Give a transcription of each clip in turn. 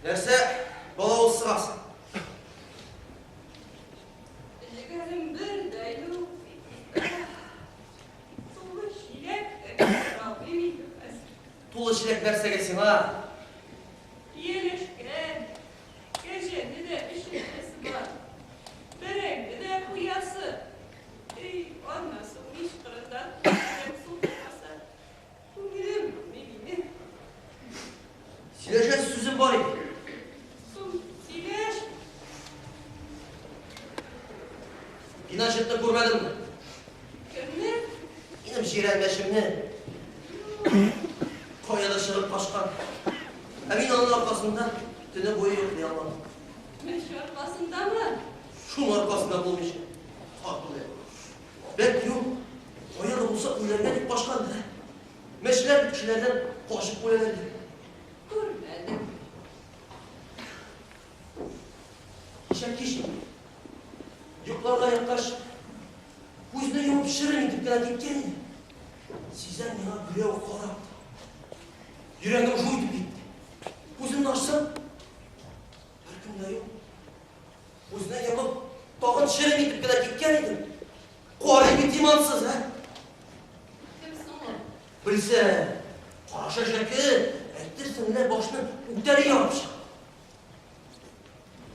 Нәрсә, балавыз сыгасың? Җегәрем бер дә юк, Никита. Тулы чиләк тә күтәрә алмыйм инде хәзер. Тулы чиләк нәрсәгә сиңа? Ияләшкән. Кәҗәне дә эчертәсе бар. Бәрәңге дә куясы. Эй, аннан соң мич кырында тулы чиләк су тормаса, күңелем булмый минем. Сөйләшәсе сүзем бар иде. Соң, сөйләш. Пиночетны күрмәдеңме? Кемне? Минем җирән мәчемне. Каядыр чыгып качкан. Ә мин аның аркасында төне буе йоклый алмадым. Мәче аркасындамы? Шуның аркасында булмыйча. Карт үлә. Бәлки ул кая да булса үләргә дип качкандыр, ә? Мәчеләр бит кешеләрдән качып үләләр ди. Күрмәдем. Кичә кич йокларга яткач, күзне йомып шерем итеп кенә киткән идем. Сизәм, миңа берәү карап тора. Йөрәгем жу итеп китте. Күземне ачсам, беркем дә юк. Күзне йомып, тагын шерем итеп кенә киткән идем. Карый бит имансыз, ә? Кем соң ул? Белсә, карашы әшәке, әйтерсең лә башны үтәли ярып чыга.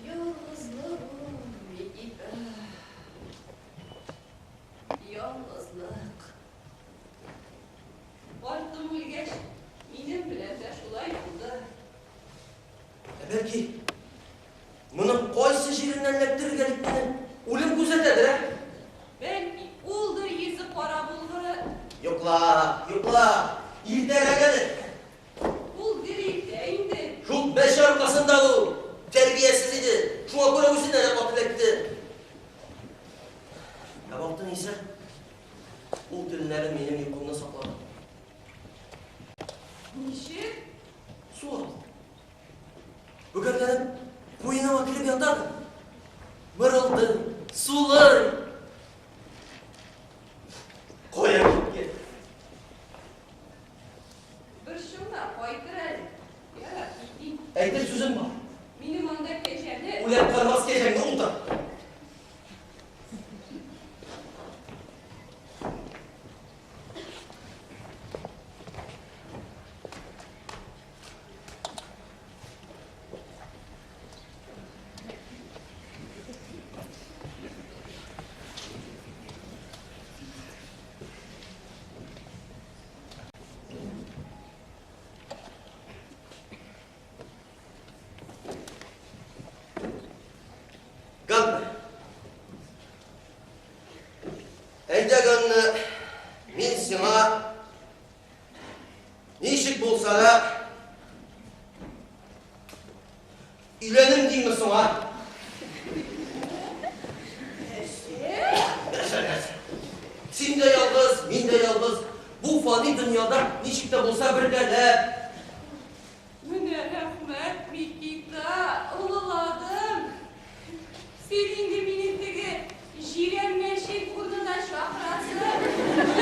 Ялгызлык ул, Никита. Ялгызлык. Картым үлгәч, минем белән дә шулай булды. Ә бәлки, моны кайсы җиреннән эләктерергә дип мине үлем күзәтәдер, ә? Бәлки, улдыр йөзе кара булгыры. Йокла, йокла, иртәрәк әле. Ул гел иртә инде. Шул мәче аркасында ул тәрбиясез иде. Шуңа күрә үзенә дә каты эләкте. Ә бактың исә, ул төннәрен минем йокымны саклады. Ничек? Сулап. Бөгәрләнеп, куеныма кереп ята да, мырылды, сулый. Кая киткән? Борчылма, кайтыр әле. Ярар, китим. Әйтер сүзем бар. Минем анда кәҗәне... Үлән кармас кәҗәңне утыр. Ганна. Әйдә, Ганна, мин сиңа ничек булса да өйләнем димме соң, а? Нәрсә, нәрсә? Син дә ялгыз, мин дә ялгыз. Бу фани дөньяда ничек тә булса бергәләп. Менә рәхмәт, Микита, олыладың. Син инде мине теге җирән мәчет урынына чакырасың.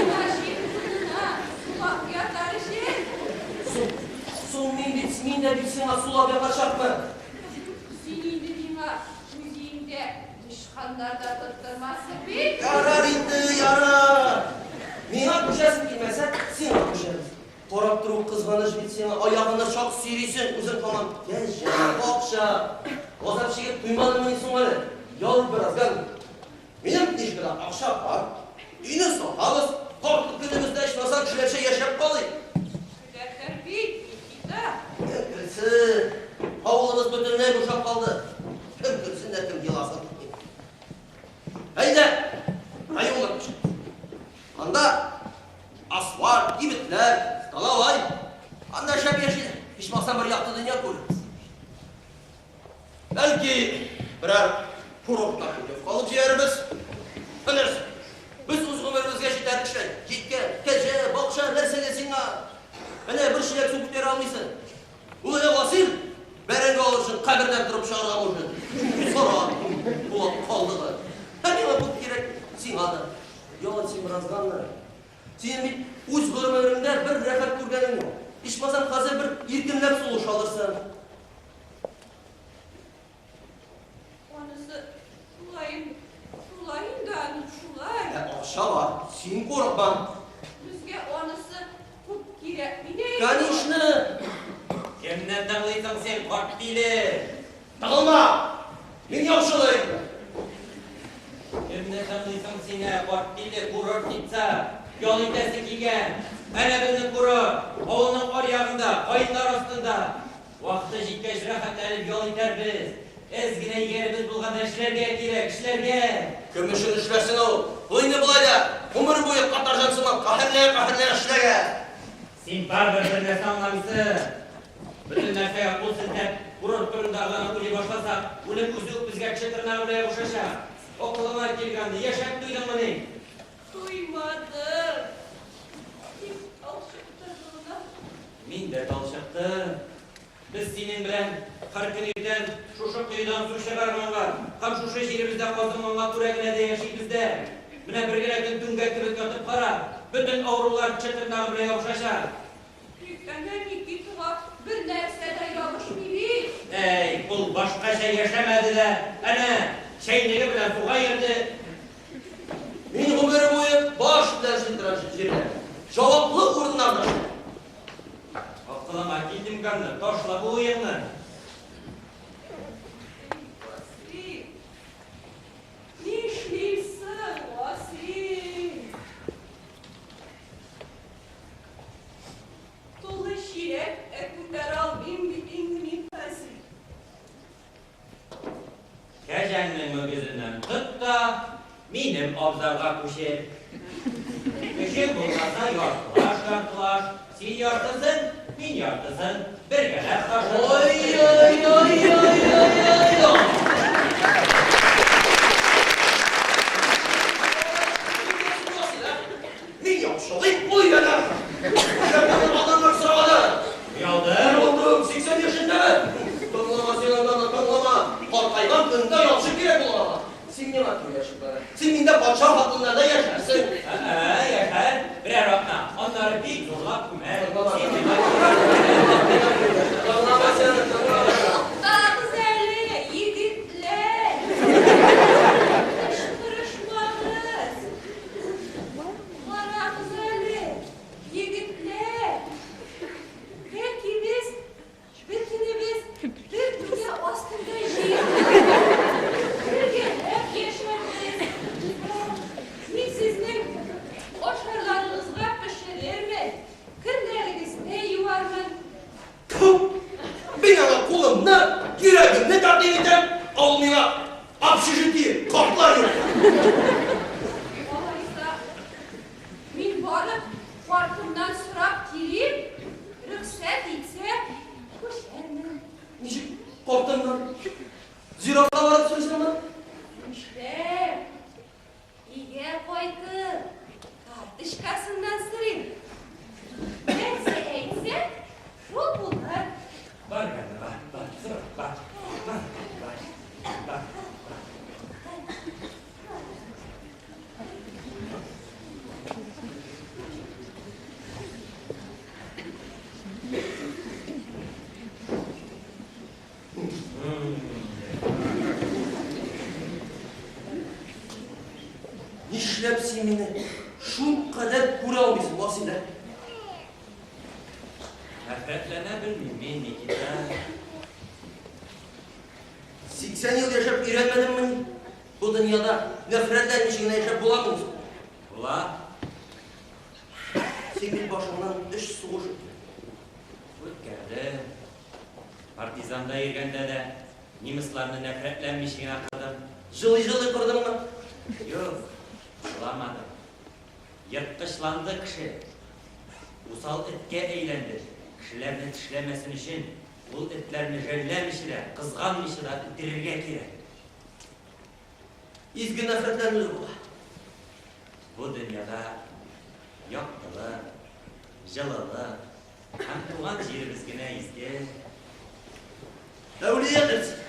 Мәчет урынына сулап ятар өчен. Соң, соң мин бит, мин дә бит сиңа сулап ятачакмын. Син инде миңа үз өеңдә тычканнар да тоттырмассың бит. Ярар инде, ярар. Миңа күчәсең килмәсә, сиңа күчәбез. Карап тору кызганыч бит сиңа, аягыңны чак сөйрисең, үзең һаман кәҗә, бакча. Газап чигеп туймадыңмыни соң әле? Ял ит бераз, Ганна. Минем книжкада акча бар. Өйне сатабыз, картлык көнебездә ичмаса кешеләрчә яшәп калыйк. Көләләр бит, Никита. Кем көлсен? Авылыбыз бөтенләй бушап калды. Кем көлсен дә кем еласын. Әйдә, районга күчәбез. Анда асфальт, кибетләр, столовай. Анда шәп яшиләр. Ичмасам бер якты дөнья күрербез. Бәлки, берәр курортка путевка алып җибәрербез. Белерсең. Без үз гомеребезгә җитәрлек эшләдек. Җиткән. Кәҗә, бакча, нәрсәгә сиңа? Менә бер чиләк су күтәрә алмыйсың. Ул әнә Васил бәрәңге алыр өчен кабердән торып чыгарга может. Соран, кулак калдыгы. Ә миңа күп кирәк, сиңа да. Ял ит син бераз, Ганна. Синең бит үз гомереңдә бер рәхәт күргәнең юк. Ичмасам, хәзер бер иркенләп сулыш алырсың. Син курыкма. Безгә анысы күп кирәкми дә инде. Конечно! Кемне тыңлыйсың син, карт тиле? Тыгылма! Мин яхшылыйм. Кемне тыңлыйсың син, ә, карт тиле, курортница? Ял итәсе килгән. Әнә безнең курорт, авылның аръягында, каеннар астында. Вакыты җиткәч, рәхәтләнеп ял итәрбез. Әз генә егәребез булганда эшләргә кирәк, эшләргә! Кем өчен эшләсен ул? Ул инде болай да гомер буе каторжан сыман каһәрләя-каһәрләя эшләгән. Син барыбер бер нәрсә аңламыйсың. Бөтен нәрсәгә кул селтәп, курорт турында гына уйлый башласак, үлем үзе үк безгә кеше тырнагы белән ябышачак. Акылыңа килгәнне, яшәп туйдыңмыни? Туймадым. Тик талчыктырды гына. Мин дә талчыктым. Без синең белән һәр көн иртән шушы коедан су чыгарганга һәм шушы җиребездә казынганга күрә генә дә яшибез дә. Менә бер генә көн түмгәк кебек ятып кара, бөтен авырулар кеше тырнагы белән ябышачак. Тик әнә Никитага бернәрсә дә ябышмый бит. Әй, ул башкача яшәмәде дә, әнә, чәйнеге белән суга йөрде. Мин гомере буе баш белән эшли торган җирдә, җаваплы урыннарда эшләдем. Акылыңа кил, Димкамны, ташла бу уеңны. Эй, Васил, нишлим соң, Васил? Тулы чиләк тә күтәрә алмыйм бит инде мин хәзер. Кәҗәңнең мөгезеннән тот та, минем абзарга күчер. Көчең булмаса, яртылаш-яртылаш, син яртысын, мин яртысын, бергәләп ташырбыз. Ой-ой-ой-ой-ой-ой! Мин яхшылыйм, ул өйрәнә. Адамнар сораганы. Оялдым. Оялдым, 80 яшендәме? Тыңлама син аны, тыңлама. Картайган көндә яхшы кирәк була аңа. Син миңа киңәш ит. Син миндә патша хатыннарда яшәрсең. Ә, яшәр, берәр атна. Аннары бик зурлап күмәр. Син миңа Тыңлама син аны, тыңлама. Туктагыз әле, егетләр! Кычкырышмагыз! Карагыз әле, егетләр! Бәлки без бөтенебез бер түбә астында җыелып, бергәләп яшәрбез. Мин сезнең ашарларыгызга пешерермен, керләрегезне юармын. Тфү! Мин аңа кулымны, йөрәгемне тәкъдим итәм, ә ул миңа общежитие, картлар йорты. Алайса, мин барып картымнан сорап килим, рөхсәт итсә, күчәрмен. Ничек картыңнан? Зиратка барып сорыйсыңмы? Нишләп? Өйгә кайтып, карточкасыннан сорыйм. Нәрсә әйтсә, шул булыр. Бар, бар, бар, сора, бар, бар, бар, бар. Нишләп син мине шулкадәр күрә алмыйсың, Василә? Нәфрәтләнә белмим мин, Никита. 80 ел яшәп өйрәнмәдеңмени? Бу дөньяда нәфрәтләнмичә генә яшәп буламыни соң? Була. Син бит башыңнан өч сугыш үткәрдең. Үткәрдем. Партизанда йөргәндә дә немецларны нәфрәтләнмичә генә кырдым. Җылый-җылый кырдыңмы? Юк, жыламадым. Ерткычланды кеше. Усал эткә әйләнде. Кешеләрне тешләмәсен өчен, ул этләрне жәлләмичә дә, кызганмыйча да үтерергә кирәк. Изге нәфрәтләнү була. Бу дөньяда яктылык, җылылык һәм туган җиребез генә изге. Әүлия дерсең.